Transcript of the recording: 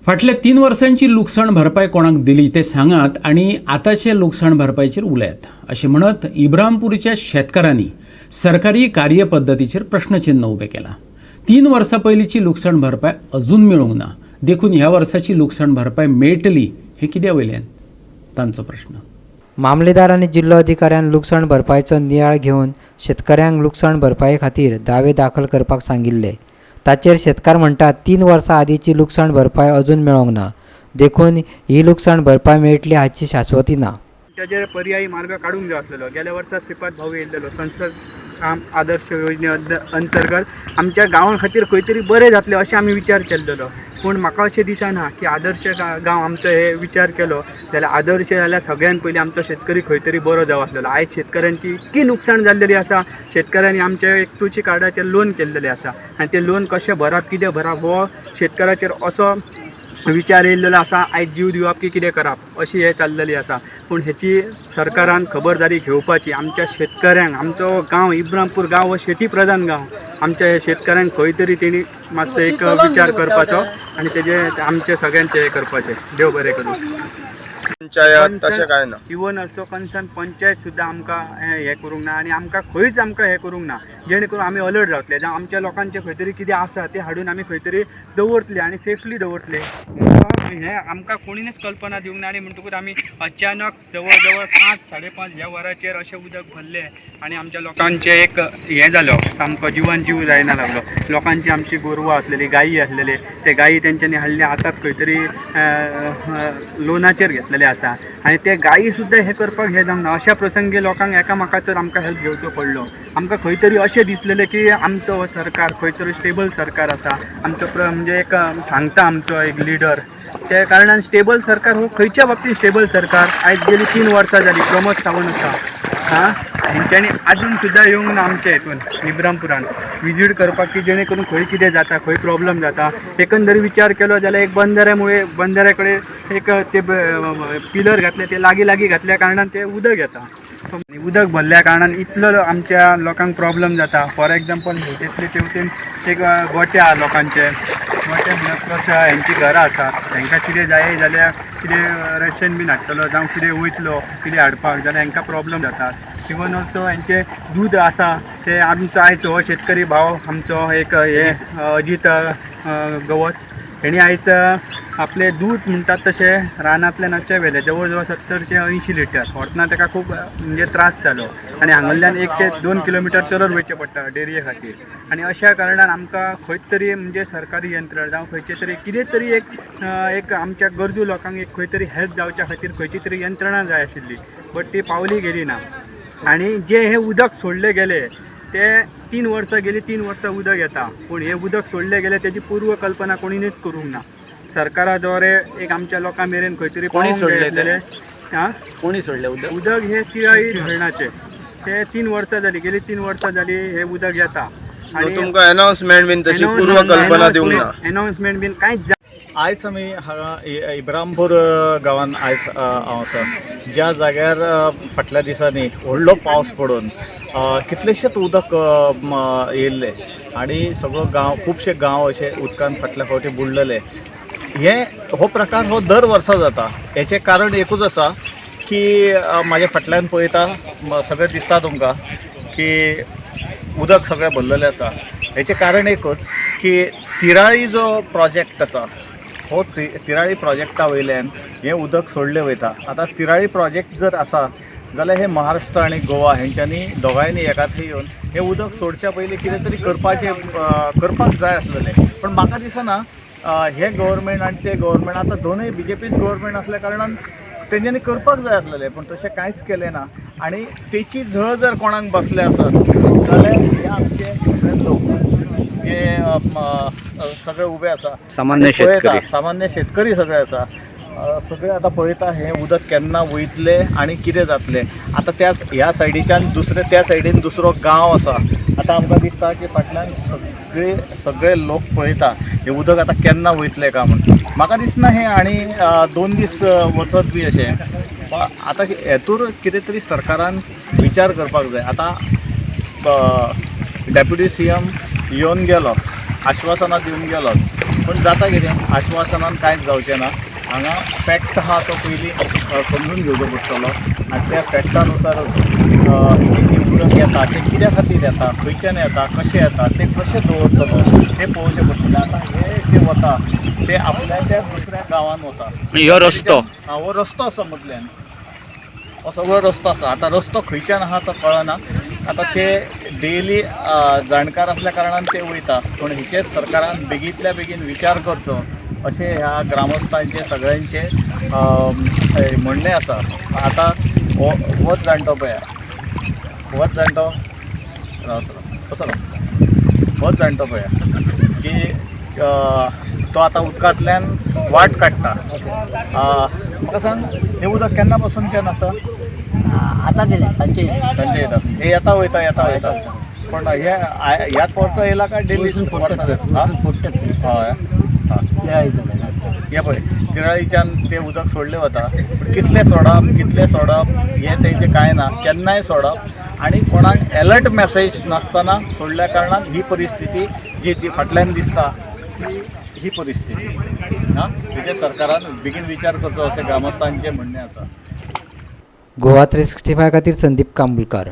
फाटल्या 3 वर्सांची लुकसाण भरपाय कोणाक दिली तें सांगात आनी आतांचे लुकसाण भरपायचेर उलयात, अशें म्हणत इब्रामपूरच्या शेतकारांनी सरकारी कार्यपद्दतीचेर प्रश्नचिन्ह उबें केलां. 3 वर्सां पयलींची लुकसाण भरपाय अजून मेळूंक ना, देखून ह्या वर्साची लुकसाण भरपाय मेळटली हें कित्या वयल्यान, तांचो प्रश्न. मामलेदार आनी जिल्लो अधिकाऱ्यान लुकसाण भरपायचो नियाळ घेवन शेतकऱ्यांक लुकसाण भरपाये खातीर दावे दाखल करपाक सांगिल्ले. ताचेर शेतकार म्हणटात, 3 वर्सां आदींची लुकसाण भरपाय अजून मेळोंक ना, देखून ही लुकसाण भरपाय मेळटली हाची शाश्वती ना. ताजेर पर्यायी मार्ग काडूंक जाय आसलेलो. गेल्या वर्सा श्रीपाद भाऊ येयल्लेलो. संसद काम आदर्श योजने अंतर्गत आमच्या गांवा खातीर खंय तरी बरें जातलें अशें आमी विचार केल्लेलो. पूण म्हाका अशें दिसना की आदर्श गांव आमचो हे विचार केलो जाल्यार, आदर्श जाल्यार सगळ्यान पयलीं आमचो शेतकरी खंय तरी बरो जावं आसलेलो. आयज शेतकऱ्यांची इतकी नुकसाण जाल्लेली आसा. शेतकऱ्यांनी आमच्या एक कृशी कार्डाचेर लोन केल्लेलें आसा आनी तें लोन कशें भरप, कितें भरप, हो शेतकऱ्याचेर असो विचार येयल्लेलो आसा, आयज जीव दिवप की कितें करप अशी हें चाललेली आसा. पूण हेची सरकारान खबरदारी घेवपाची. आमच्या शेतकऱ्यांक, आमचो गांव इब्रामपूर गांव हो शेती प्रधान गांव. आमच्या ह्या शेतकऱ्यांक खंय तरी तेणी मातसो एक विचार करपाचो आनी तेजे आमचे सगळ्यांचे हें करपाचें. देव बरें करूं. पंचायत तशें कांय ना. इवन ऑल्सो कन्सर्न पंचायत सुद्दां आमकां हें हें करूंक ना आनी आमकां खंयच आमकां हें करूंक ना, जेणे करून आमी अलर्ट रावतले, जावं आमच्या लोकांचें खंय तरी कितें आसा तें हाडून आमी खंय तरी दवरतले आनी सेफली दवरतले. हें आमकां कोणीनच कल्पना दिवंक ना आनी म्हणटकूच आमी अचानक जवळ जवळ 5, 5:30 ह्या वराचेर अशें उदक भरलें आनी आमच्या लोकांचें एक हें जालो, सामको जिवान जीव जायना लागलो. लोकांची, आमची गोरवां आसलेली, गायी आसलेले, ते गायी तेंच्यांनी हाडले. आतांच खंय तरी लोनाचेर घेतलेले आसा आनी ते गायी सुद्दां हें करपाक हें जावंक ना. अशा प्रसंगी लोकांक एकामेकाचो आमकां हेल्प घेवचो पडलो. आमकां खंय तरी अशें दिसलेलें की आमचो हो सरकार खंय तरी स्टेबल सरकार आसा, आमचो म्हणजे एक सांगता आमचो एक लिडर, त्या कारणान स्टेबल सरकार हो खंयच्या बाबतींत स्टेबल सरकार? आयज गेली 3 वर्सां जाली प्रमोद सावंत आसा. हां, हेंच्यांनी आजून सुद्दां येवंक ना आमच्या हितून इब्रामपुरान विजीट करपाक की जेणे करून खंय कितें जाता, खंय प्रॉब्लम जाता. एकंदर विचार केलो जाल्यार एक बंदऱ्या मुळे, बंदऱ्या कडेन एक ते पिलर घातले, ते लागीं लागीं घातल्या कारणान ते उदक येता आनी उदक भरल्या कारणान इतलो आमच्या लोकांक प्रॉब्लम जाता. फॉर एग्जाम्पल, हेवटेंतले तेवटेन एक गोटे आहा लोकांचे, गोटे म्हणल्यार प्लस हेंची घरां आसात. हेंकां कितें जाय जाल्यार, कितें रेशन बीन हाडटलो जावं कितें वयतलो कितें हाडपाक जाल्यार हेंकां प्रॉब्लम जातात. इवन ऑल्सो हेंचें दूद आसा ते आमचो आयज हो शेतकरी भाव आमचो एक हे अजीत गवस हेणी आयज आपलें दूद म्हणटात तशें रानांतल्यान अशें व्हेलें, जवळ जवळ 70 ते 80 लिटर. व्हरतना ताका खूब म्हणजे त्रास जालो आनी हांगल्ल्यान 1 ते 2 किलोमिटर चलत वयचें पडटा डेरये खातीर. आनी अशा कारणान आमकां खंयच तरी म्हणजे सरकारी यंत्रणा जावं खंयचे तरी कितें तरी एक एक आमच्या गरजू लोकांक एक खंय तरी हेल्प जावच्या खातीर खंयची तरी यंत्रणा जाय आशिल्ली, बट ती पावली गेली ना. आनी जे हे उदक सोडले गेले ते 3 वर्सां गेली, 3 वर्सां उदक येता, पूण हे उदक सोडले गेले तेजी पूर्व कल्पना कोणीनच करूंक ना. सरकारा द्वारे एक आमच्या लोकां मेरेन खंय तरी कोणी पावोवंक जाय सोडले ते? आसलेलें. आं. कोणी सोडले उदक? उदक हे तिळाई धरणाचे ते 3 वर्सां जाली, गेली 3 वर्सां जाली हे उदक येता. तुमकां अनाउन्समेंट बीन तशी पूर्व कल्पना दिवंक ना. अनाउन्समेंट बीन कांयच. आयज आमी हांगा इब्रामपूर गांवान आयज हांव आसा, ज्या जाग्यार फाटल्या दिसांनी व्हडलो पावस पडून कितलेशेच उदक येयल्लें आनी सगळो गांव, खुबशे गांव अशे उदकान फाटल्या फावटी बुडलेले. हे हो प्रकार हो दर वर्सा जाता. हेचें कारण एकूच आसा की म्हाज्या फाटल्यान पळयता, सगळें दिसता तुमकां की उदक सगळें भरलेलें आसा. हेचें कारण एकूच की तिराळी जो प्रोजेक्ट आसा, हो तिराळी प्रोजेक्टा वयल्यान हें उदक सोडलें वयता. आतां तिराळी प्रोजेक्ट जर आसा जाल्यार हे महाराष्ट्र आनी गोवा हेंच्यांनी दोगांयनी एकाथंय येवन हें उदक सोडच्या पयलीं कितें तरी करपाचें, करपाक जाय आसलेलें. पण म्हाका दिसना हें गव्हर्मेंट आनी तें गव्हर्मेंट, आतां दोनूय बीजेपीच गव्हर्मेंट आसल्या कारणान तेंच्यांनी करपाक जाय आसलेलें, पूण तशें कांयच केलें ना. आनी तेची झळ जर कोणाक बसले आसत जाल्यार हे आमचे सगळे लोक जे सगळे उबे आसा, सामान्य पळयता, शेतकरी. सामान्य शेतकरी सगळे आसा. सगळे आतां पळयता हें उदक केन्ना वयतलें आनी कितें जातलें. आतां त्या ह्या सायडीच्यान दुसरे त्या सायडीन दुसरो गांव आसा. आतां आमकां दिसता की फाटल्यान सगळे सगळे लोक पळयता हें उदक आतां केन्ना वयतलें काय म्हूण. म्हाका दिसना हें आनी 2 दीस वचत बी अशें. आतां हेतूर कितें तरी सरकारान विचार करपाक जाय. आतां डेप्युटी सीएम येवन गेलो, आश्वासनां दिवन गेलो. पूण जाता कितें, आश्वासनान कांयच जावचें ना. हांगा फॅक्ट आहा तो पयलीं समजून घेवचो पडटलो आनी त्या फॅक्टा नुसारच हें जें उदक येता तें कित्या खातीर येता, खंयच्यान येता, कशें येता, तें कशें दवरतलो तें पळोवचें पडटलें. आतां हें जें वता तें आपल्याच्या दुसऱ्या गांवान वता. ह्यो रस्तो. हा, हो रस्तो आसा मदल्यान, हो सगळो रस्तो आसा. आतां रस्तो खंयच्यान आहा तो कळना. आतां ते डेली जाणकार आसल्या कारणान ते वयता, पूण हेचेर सरकारान बेगींतल्या बेगीन विचार करचो अशें ह्या ग्रामस्थांचें सगळ्यांचें म्हणणें आसा. आतां हो होच जाणटो पळया, होच जाणटो, राव सर, कसो राव, होच जाणटो पळया की तो आतां उदकांतल्यान वाट काडटा. म्हाका सांग, हें उदक केन्ना पासूनच्यान आसा? आता दिले सांचे. सांजे येता हे, येता वयता, येता वयता. पण हे ह्याच वर्सा येयला काय डेली वर्सा? हय, हे पळय, तिराळीच्यान ते उदक सोडलें वता, पूण कितलें सोडप, कितलें सोडप हें तेंचें कांय ना. केन्नाय सोडप आनी कोणाक एलर्ट मॅसेज नासतना सोडल्या कारणान ही परिस्थिती जी ती फाटल्यान दिसता ती ही परिस्थिती. आं, हेजेर सरकारान बेगीन विचार करचो अशें ग्रामस्थांचें म्हणणें आसा. गोवा 365 खातीर संदीप कांबुलकार.